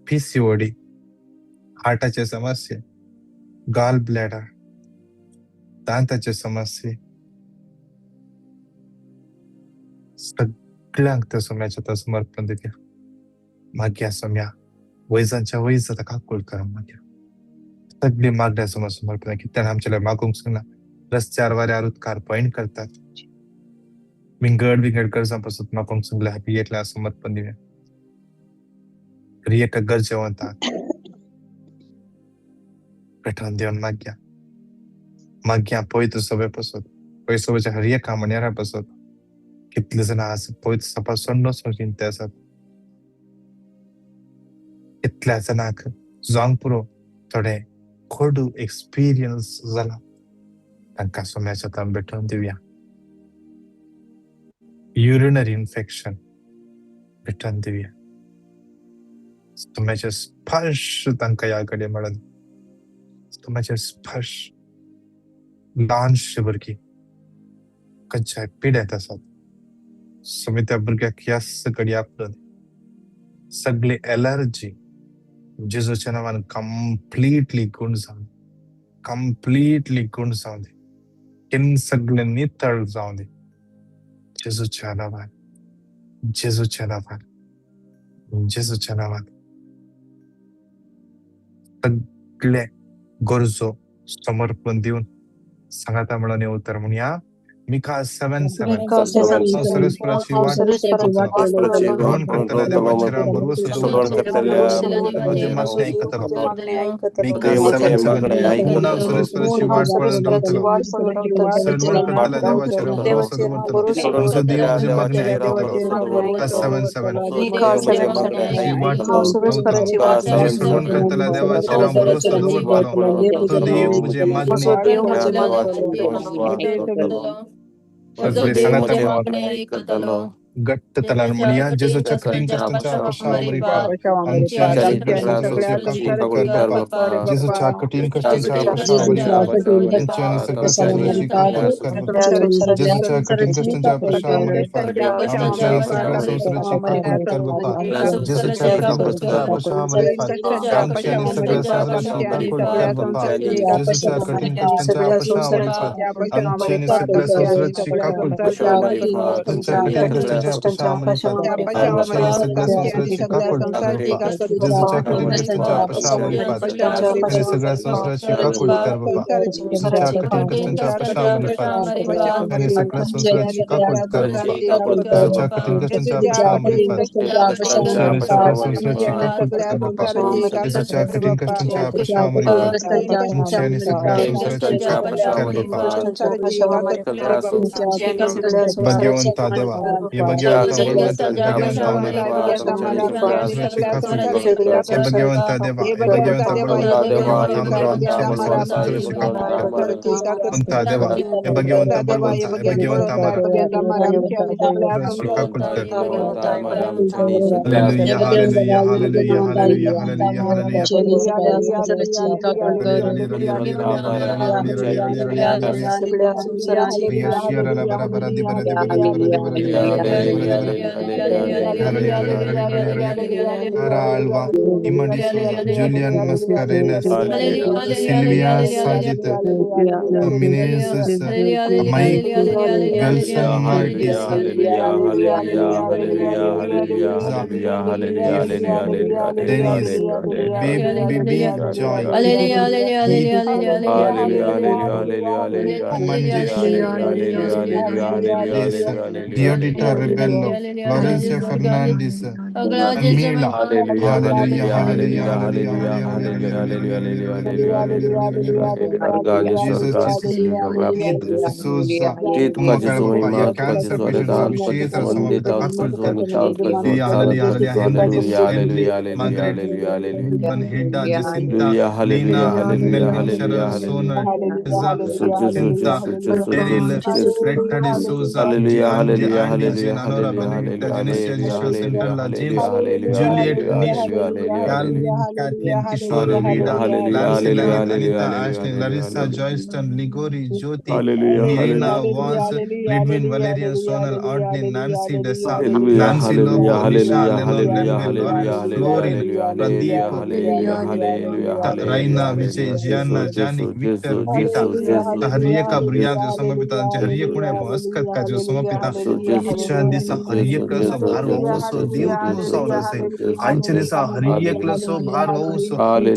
पीसीओडी, हार्टाचे समस्ये, गाल ब्लॅडर, दांताचे समस्ये, सगळ्यांक त्या सोम्याच्या त्या समर्पण दिवया. मागया सोम्या वैजांच्या वैज ताका काकूळ कर मागया. सगळी मागण्या समोर समर्पण कित्यान आमच्या मागूंक सांगना रस्त्यार वाऱ्यार उदकार पॉयंट करतात, विंगड विंगड गरजां पासून मागूंक सांगल्या हॅपी एकल्या समर्पण दिवया. एका गरजेवंताक पेटोवन दिवन मागया. मागया पवित्र सभे पासून, पवित्र सभेच्या हर एका म्हणयारा पासून. कितले जाणां आज पवित्र सभा सोडून चिंते आसात, कितल्या जाणांक जावंक पुरो थोडे कोडू एक्सपिरियन्स जाला, तांकां सोम्याच्या तान भेटोवन दिवया. युरिनरी इन्फेक्शन भेटोवन दिवया. सोम्याचे स्पर्श तांकां ह्या कडेन मेळोन, सोम्याचे स्पर्श. ल्हानशी भुरगीं खंयच्याय पिड्यांत आसात, सोमी त्या भुरग्याक ह्याच घडये आपलो सगळी एलर्जी जेजूच्या नांवान कंप्लिटली गुण जावं, कंप्लिटली गुण जावं दी, किन सगळे नितळ जावं दी जेजूच्या नांवान, जेजूच्या नांवान, जेजूच्या नांवान. सगळे गरजो समर्पण दिवन सांगाता म्हणून उतर म्हणया. मिका 7:7 संवसारेश्वराची वाट श्रवण करतल्या देवाचेर हांव भरवंसो दवरतलो, म्हजें मागणें आयकतलो. मिका 7:7 हूं हांव सर्वेस्पराची वाट पळोवन रावतलो, श्रवण करतल्या देवाचेर हांव भरवंसो दवरतलो, म्हजो देव म्हजें मागणें आयकतलो. मिका 7:7 तुजी वाट पळोवन रावतलो, म्हजें श्रवण करतल्या देवाचेर हांव भरवंसो दवरतलो, तो देव म्हजें मागणें सगळे सांगाता घट्ट तलान म्हणया. जेजूच्या कठीण कश्टांच्या पाशावर आमच्या आनी सगळ्या संवसाराची काकूट कर बापा. जेजूच्या कठीण कश्टांच्या पाशावर आमच्या आनी सगळ्या संवसाराची काकूट कर बापा. जेजूच्या कठीण कश्टांच्या पाशावर आमच्या आनी सगळ्या संवसाराची काकूट कर बापा. जेजूच्या कठीण कश्टांच्या पाशावर आमच्या आनी सगळ्या संवसाराची काकूट कर बापा. जेजूच्या कठीण कश्टांच्या पाशावर आमच्या आनी सगळ्या संवसाराची काकूट कर बापा. जेजूच्या कठीण कश्टांच्या पाशावर आमच्या आनी सगळ्या संवसाराची काकूट कर बापा. जेजूच्या कठीण कश्टांच्या पाशावर आनी सगळ्या संवसाराची काकूट कर बापा. जेजूच्या कठीण कश्टांच्या पाशावर आनी सगळ्या संवसाराची काकूट कर बापा. जेजूच्या कठीण कश्टांच्या पाशावर आमच्या आनी सगळ्या संवसाराची काकूट कर बापा. जेजूच्या कठीण कश्टांच्या पाशावर आमच्या आनी सगळ्या संवसाराची काकूट कर बापा. भाग्यवंता देवा, हे भगवंता बळवंता भगवंता अमर हे भगवंता देवा हे भगवंता बळवंता भगवंता अमर आमचे आणि सगळ्या संसाराचे काकुळकर देवा हे भगवंता बळवंता हे भगवंता अमर Hallelujah, hallelujah, hallelujah, hallelujah, hallelujah, hallelujah. Alva, Imadi Souza, Julian Mascarenas, Sylvia Sajit, Menezes, Mike, Wilson Marquez, Denise, Baby Joy, Manjesh, Diodita Rebello, Laurencio Fernandez, Mila. Hallelujah, hallelujah, hallelujah, hallelujah. Jesus, Jesus, Souza, cancer patients, विशेष समर्पित Hallelujah, hallelujah, Henry, Henry, Margaret, Hilda, Jacinta, Lena, Melvin, Cheryl, Sonal, Cynthia, Daryl, Retta de Souza, Andy, Andy, Jane, Anora, Benedicta, Genesia, Joshua, Centella, James, Juliet, Nish, Calvin, Kathleen, Kishore, Rita, Lancy, Lanit, Anita, Ashley, Larissa, Joyston, Ligori, Jyoti, Nirina, Vance, Lidwin, Valerian, Sonal, Audley, Nancy, Dessa, Nancy Lobo, Nisha, Lennon, Lenville, Lawrence, Florin, Pradeep, Raina, Vijay, Gianna, Janik, Victor, Vita, हर एका भुरग्यांक समर्पिता, तांचे हर एक कोणा अस्कत काजो समर्पिता. इच्छा दिसा हर एकलो भार व्हावसो देव तूं जावन आसय. आयच्या दिसा हर एकलो भार व्हावसो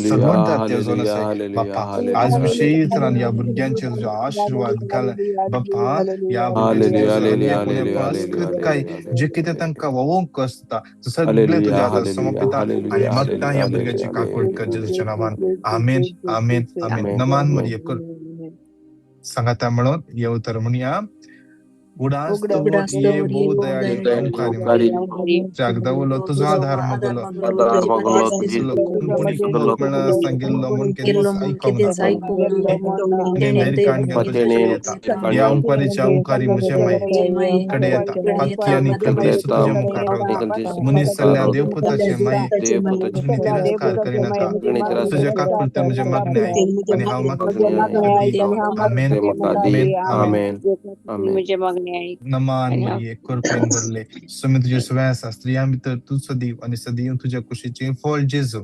सर्वंत जावन आसय. बाप्पा आज विशेष तरान ह्या भुरग्यांचेर तुजो आशिर्वाद घाल. बाप्पा ह्या भुरग्यांचे हर एक कोणा अस्कृत काय जे कितें तांकां व्हावोवंक आसता सगळें तुज्या हातार समर्पिता आनी मागता ह्या भुरग्याची काकूट कर जेजूच्या नांवान. आमेन, आमेन, आमेन. नमान मरिये कर सांगाता म्हणून येव तर म्हणया. उडास ये भो दयाळी ओंकारी जागदावलो तुझो आधार मगलो कोणी म्हण सांगिल्लो म्हूण केन्नाच आयकोंक ना. ह्या ओंकारीच्या ओंकारी म्हजे माये कडे येता. पातकी आनी कंतीस्त तुज्या मुखार रावता. मनीस जाल्ल्या देवपुताचे माये तुमी तिरस्कार करिनाका. तुज्या काकुळते म्हजें मागणें आयक आनी हांव मागता. आमेन, आमेन, आमेन. नमान मरिये कृपेन भरले स्वामी तुजे सुवे आसा. स्त्रियां भितर तूं सदीव आनी सदीव तुज्या कुशीचें फळ जेजू.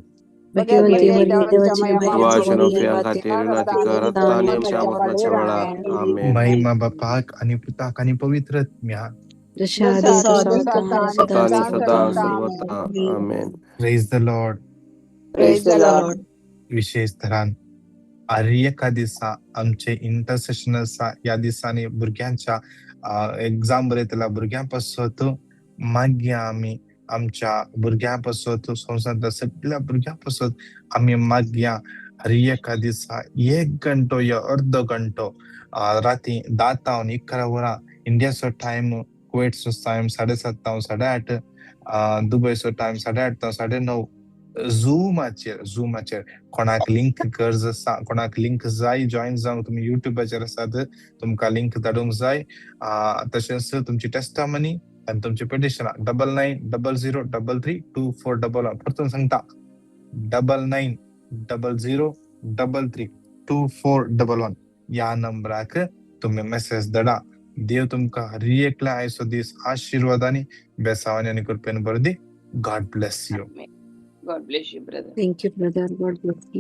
महिमा बापाक आनी पुताक आनी पवित्र आत्म्याक. Praise the Lord. विशेष तरान हर एका दिसा आमचे इंटरसेशन आसा. ह्या दिसांनी भुरग्यांच्या एग्जाम बरयतल्या भुरग्यां पासत मागीर आमी आमच्या भुरग्यां पासत संवसारांतल्या सगळ्या भुरग्यां पासत आमी मागया. हर एका दिसा एक घंटो या अर्दो घंटो राती 10 तावन 11 वरां इंडियाचो टायम, कुवेटचो टायम 7:30 तावन 8:30, दुबयचो टायम 8:30 तावन 9:30 झुमाचेर कोणाक लिंक गरज आसा, कोणाक लिंक जाय जॉयन जावंक, तुमी युट्यूबाचेर आसात तुमकां लिंक धाडूंक जाय. तशेंच तुमची टेस्टमनी आनी तुमची पिटिशनां 9900 33 2411. परतून सांगता 9900 33 2411 ह्या नंबराक तुमी मेसेज धाडा. देव तुमकां हर एकल्या आयचो दीस आशिर्वादांनी बेसावानी आनी कृपेन बरो दी. God bless you. God bless you, brother. Thank you, brother. God bless you.